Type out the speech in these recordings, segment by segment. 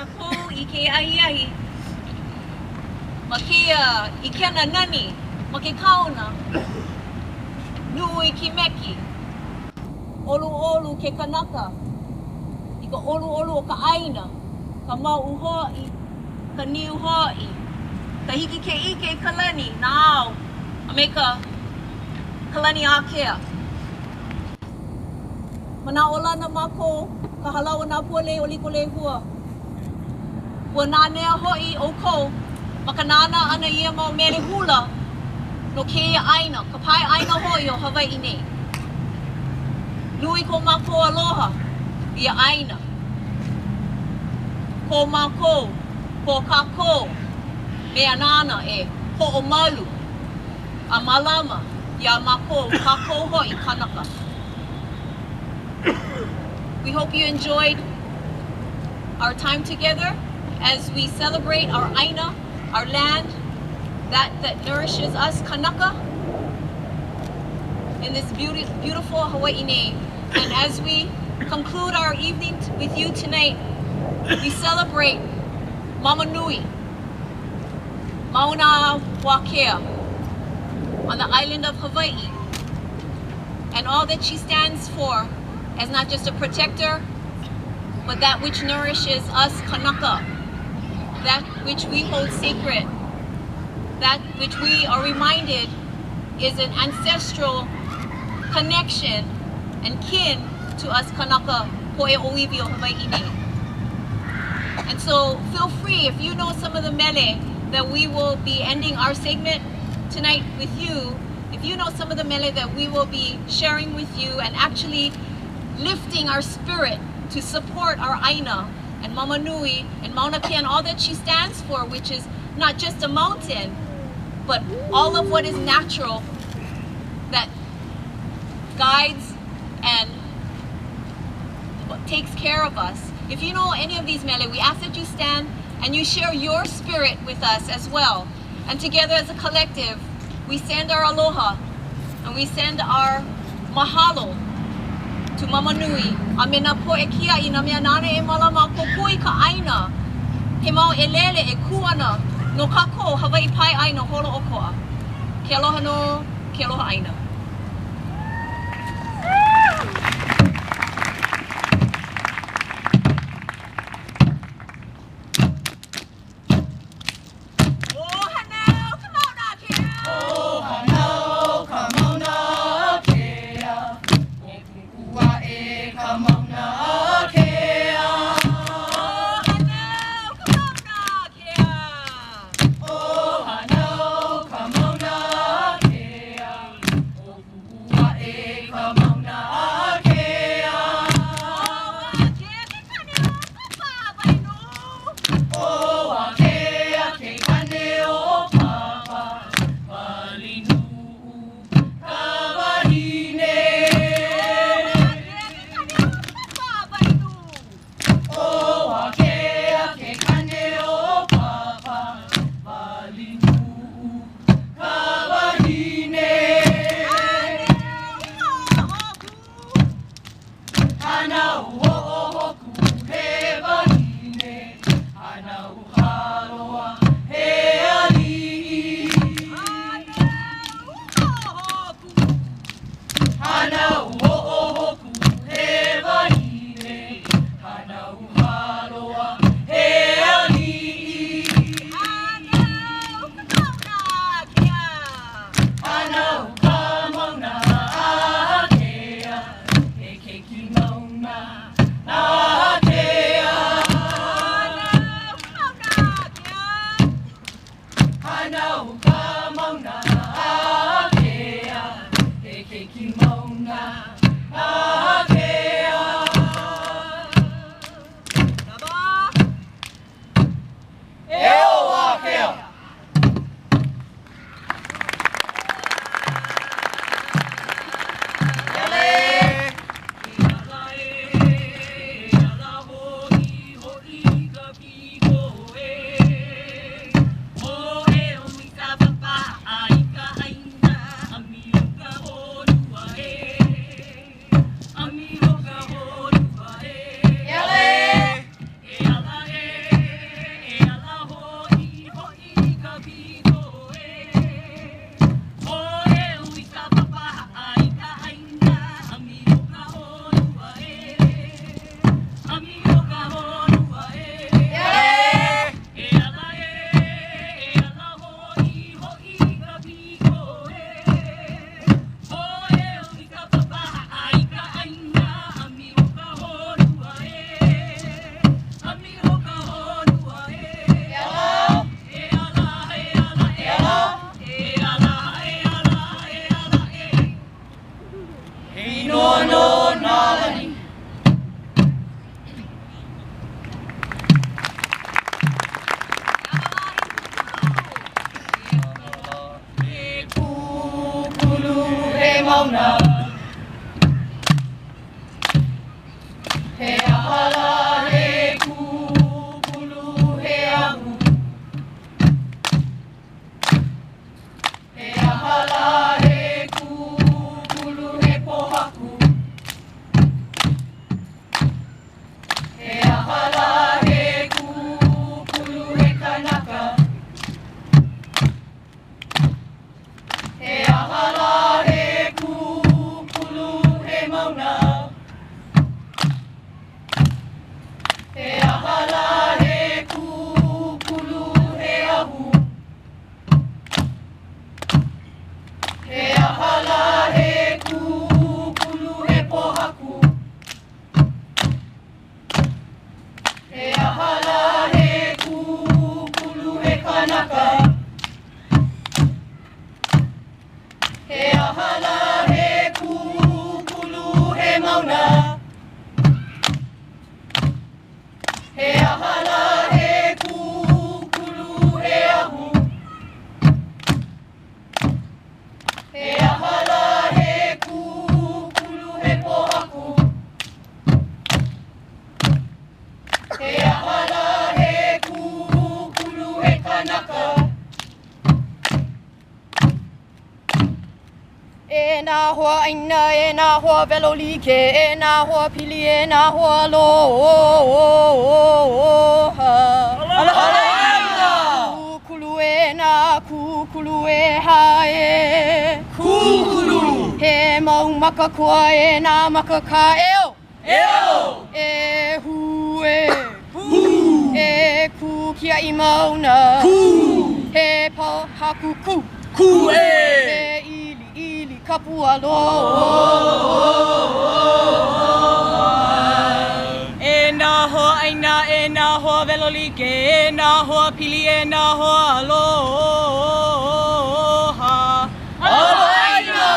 kākou i kēia ahiahi ma kēia ʻikena nani ma ke kaona nui kimeki. ʻOluʻolu ke kanaka i ka ʻoluʻolu o ka ʻāina, ka mauʻu hoʻi, ka niu hoʻi, ka hiki ke ʻike i ka lani, nā ao, a me ka ka lani ākea. Manaʻolana mākou ka Hālau o Nā Pua Lei o Likolehua. Ua nanea hoʻi ʻoukou ma ka nānā ʻana i ia mau mele hula no kēia ʻāina, ka pae ʻāina hoʻi o Hawaiʻi nei. Nui ko mākou aloha i ia ʻāina. Ko mākou, ko kākou mea nāna e hoʻomalu a mālama iā mākou, kākou hoʻi kanaka. We hope you enjoyed our time together as we celebrate our ʻāina, our land, that that nourishes us kanaka in this beauty, beautiful Hawaii nei. And as we conclude our evening with you tonight, we celebrate Mama Nui, Mauna Wākea, on the island of Hawaii, and all that she stands for as not just a protector, but that which nourishes us kanaka, that which we hold sacred, that which we are reminded is an ancestral connection and kin to us kanaka po'e ʻōiwi o Hawaiʻi nei. And so feel free, if you know some of the mele that we will be ending our segment tonight with you, if you know some of the mele that we will be sharing with you and actually lifting our spirit to support our ʻāina and Mama Nui and Mauna Kea and all that she stands for, which is not just a mountain, but all of what is natural that guides and takes care of us. If you know any of these mele, we ask that you stand and you share your spirit with us as well. And together as a collective, we send our aloha and we send our mahalo to Mama Nui a me nā poʻe kiaʻi nā mea nāna e mālama a kōkua i ka ʻāina. He mau ʻelele e kū ana no kākou Hawaiʻi pae ʻāina holoʻokoʻa. Ke aloha nō, ke aloha ʻāina. ʻO Hānau ka Mauna Kea. ʻO Hānau ka Mauna Kea. ʻO Puʻuaʻe ka Mauna Kea. ʻO Hānau ka Mauna Kea. ʻO Hānau ka Mauna Kea. ʻO Puʻuaʻe ka Mauna Kea. kanaka. He aha lā he kūkulu he mauna? He aha lā he kūkulu he ahu? He aha lā he kūkulu he pōhaku? He aha lā he kūkulu he kanaka? E nā hoa ʻāina, e nā hoa welo like, e nā hoa pili, e nā hoa aloha. Aloha ʻāina! Kūkulu e nā kūkulu e hae. Kūkulu! He mau maka koa e nā maka kāʻeo. Eo! E hū e! Hū! E kū kiaʻi mauna. Kū! He pōhaku kū. Kū e! He ʻiliʻili kapu aloha. E nā hoa ʻāina, e nā hoa welo like, e nā hoa pili, e nā hoa aloha. Aloha ʻāina!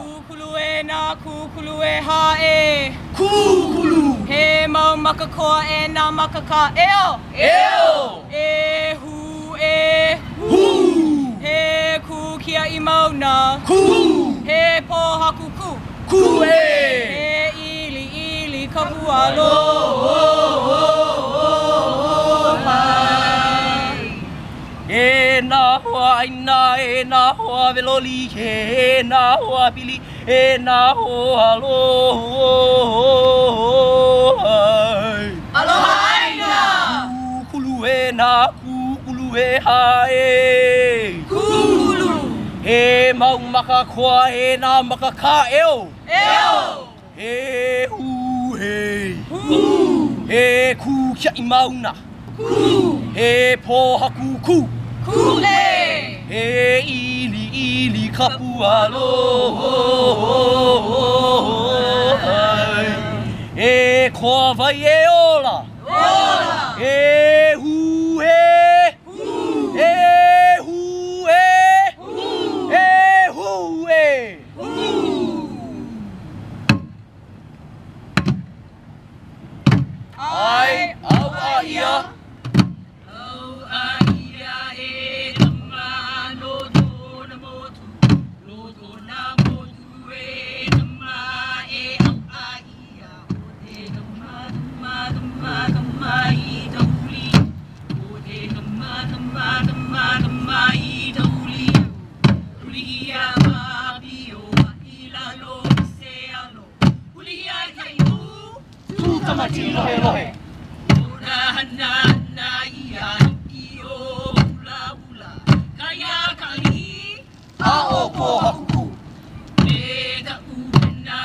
Kūkulu e nā kūkulu e hae. Kūkulu! He mau maka koa e nā maka kāʻeo. Eo! E hū e! Hū! He kū kiaʻi mauna. Kū! He pōhaku kū. Kū e! He ʻiliʻili kapu aloha. E nā hoa ʻāina, e nā hoa welo like, e nā hoa pili, e nā hoa aloha. Aloha ʻāina! Kūkulu e nā kūkulu e hae. Kūkulu! He mau maka koa e nā maka kāʻeo. Eo! He hū he. Hū! He kū kiaʻi mauna. Kū! He pōhaku kū. Kū e! He ʻiliʻili kapu aloha. E koa wai e ola. Ola! E hū he. Hū! E hū e. Hū! E hū e. Hū! ʻAe, ʻauʻa ʻia. ʻAuʻa ʻia e Tama no kona motu, no kona motu e Tama e ʻauʻa ʻia. ʻO te kama, kama, kama, kama i ka huli. ʻO te kama, kama, kama, kama i ka huli. Huli ʻia ka pio a i lalo i se alo. Huli ʻia i ka ihu. Tū Tamatīlohelohe. ʻO ka hana hana ia i o Hulahula, kai a ka ʻalihi. A ʻo Pōhakukū. Me ka ʻupena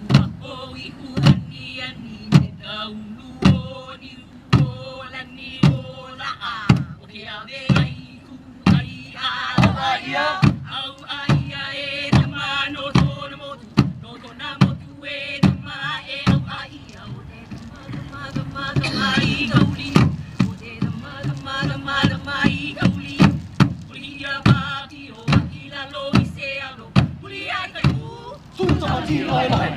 kua o ihu aniani me ka ulu o niu o lani o laʻa o ke awe ai ku ai a ʻAuʻa ʻia. ʻAuʻa ʻia e Tama no kona motu, no kona motu e Tama e ʻauʻa ʻia. ʻO te kama, kama, kama, kama i ka huli. ʻO te kama, kama, kama, kama i ka huli. Huli ʻia ka pio a i lalo i se alo. Huli ʻia i ka ihu. Tū Tamatīlohelohe.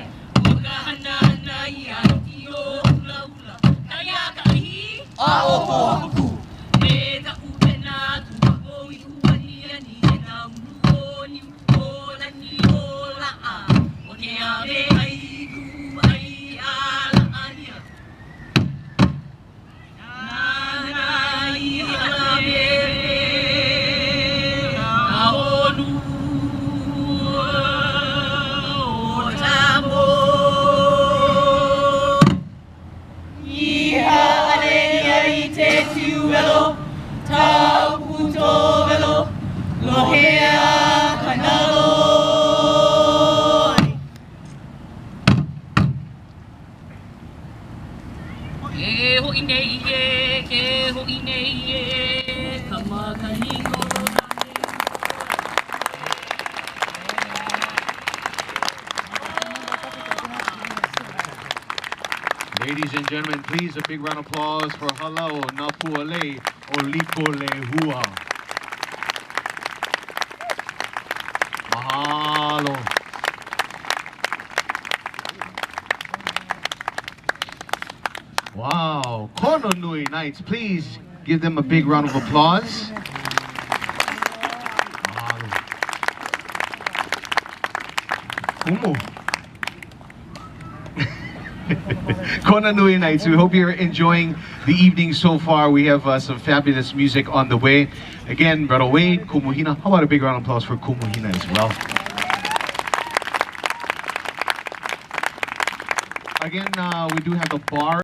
ʻO ka hana hana ia i o Hulahula, kai a ka ʻalihi. A ʻo Pōhakukū. Me ka ʻupena kua o ihu aniani me ka ulu o niu o lani o laʻa o ke awe ai ku ai a laʻa ia. Nāna i lawe ka honua o Tamo. I haʻale ia i te tiu welo, tau puto welo, lohea ka nalo. Ke hoʻi nei e, ke hoʻi nei e, ka makani kolo Ladies and gentlemen, please a big round of applause for Halau Na Pua Lei o Likolehua. Mahalo. Wow, Konanui Knights, please give them a big round of applause. Mahalo. Kumu. Konanui Nights. We hope you're enjoying the evening so far. We have some fabulous music on the way. Again, Brother Wade, Kumu Hina. How about a big round of applause for Kumu Hina as well? Again, we do have the bar.